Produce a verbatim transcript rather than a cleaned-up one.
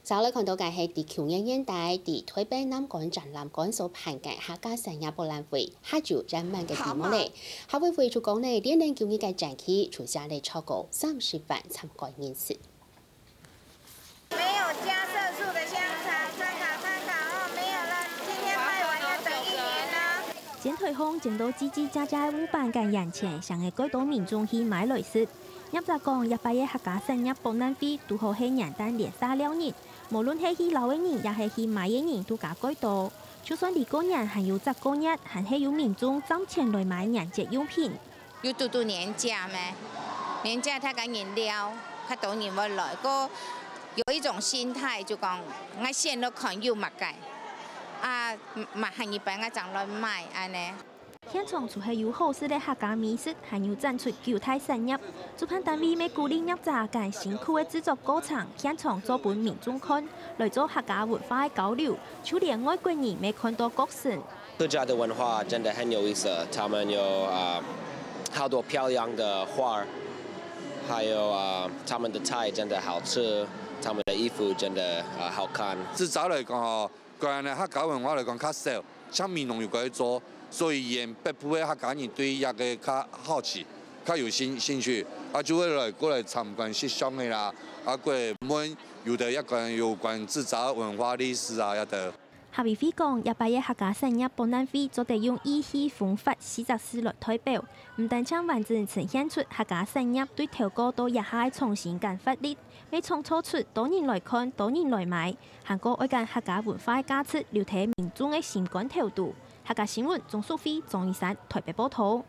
再來看到个係在舊年年底，在臺北南港展覽館所辦个客家產業博覽會，下晝圓滿个閉幕咧。客委會就講咧，連連九日个展期，出席了超過三十萬參觀人次。沒有加色素的香腸，參考參考哦，沒有了，今天賣完要等一年呢。展臺項真多嘰嘰喳喳个烏粄佮圓錢，想愛蓋多民眾去買來食。業者講，這擺个客家產業博覽會堵好係元旦連續兩日， 無論係去尞个人，也係去買个人都加蓋多。就算離過年還有隻個月，還係有民眾佔前來買年節用品。有堵堵年假咩？年假大家人尞，較多人會來，過有一種心態就講，𠊎先來看有麼个，啊，嘛下二擺𠊎正來買，恁呢。 現場除係有好食个客家美食，還有展出九大產業。主辦單位乜鼓勵業者將辛苦个製作過程現場做分民眾看，來做客家文化个交流，就連外國人乜看到覺神。客家的文化真的很有意思，他們有啊、好多漂亮的花儿，還有啊、他們的菜真的好吃，他們的衣服真的啊、好看。製造來講吼， 個人个客家文化來講較少，像美濃有該做，所以沿北部个客家人對這個較好奇，較有興興趣，啊就會來過來參觀翕相个啦，啊過來問有兜一關有關製造文化歷史啊這兜。客委會講，這擺个客家產業博覽會做得用意氣風發四隻字來代表，毋單淨完整呈現出客家產業對頭過到這下个創新感活力，乜創造出多人來看、多人來買， 還過愛將客家文化个價值留在民眾个心肝頭肚。客家新聞鍾淑慧、鍾一山臺北報導。